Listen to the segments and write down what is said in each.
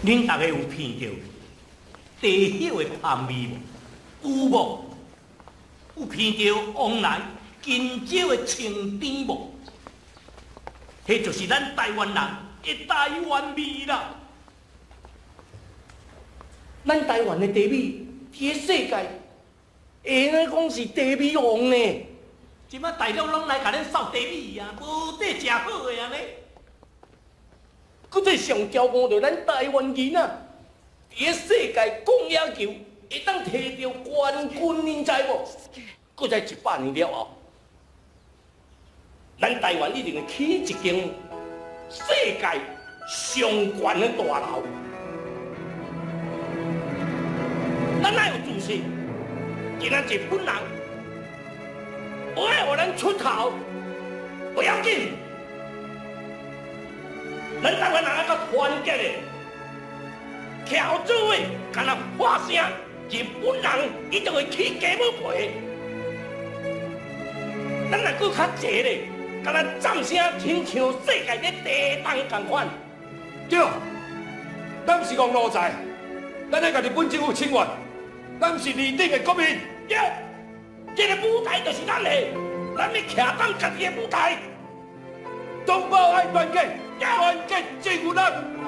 恁逐家有闻著茶葉的香味無？有無？有闻著旺來金蕉的清甜無？彼就是咱台灣人的台灣味啦！咱台灣的茶米，佇个世界會用講是茶米王呢。這擺大陸攏來共咱掃茶米啊，無得食好的按呢。閣這上驕傲著咱台灣囡仔，佇个世界講野球會當提著冠軍，恁知無？閣再100年了後，咱台灣一定會起一間世界上懸的大樓。咱愛有自信，今仔日本人無愛予咱出頭，無要緊。咱台灣人愛閣團結的，徛做伙，敢若喊聲，日本人伊就會起雞母皮。咱若閣較齊咧，敢若掌聲，親像世界咧地動仝款。對，咱毋是戇奴才，咱愛共日本政府請願，咱是二等的國民。對，這个舞台就是咱的，咱欲徛當家己的舞台。同胞愛團結，團結就有力。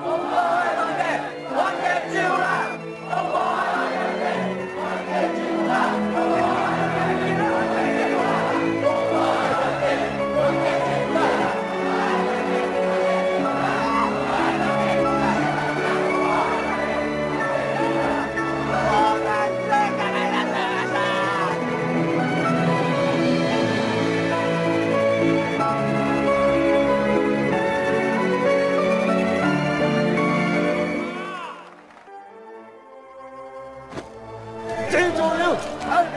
同胞愛團結，團結就有力。同胞愛團結，團結就有力。同胞愛團結，團結就有力。真重要，愛民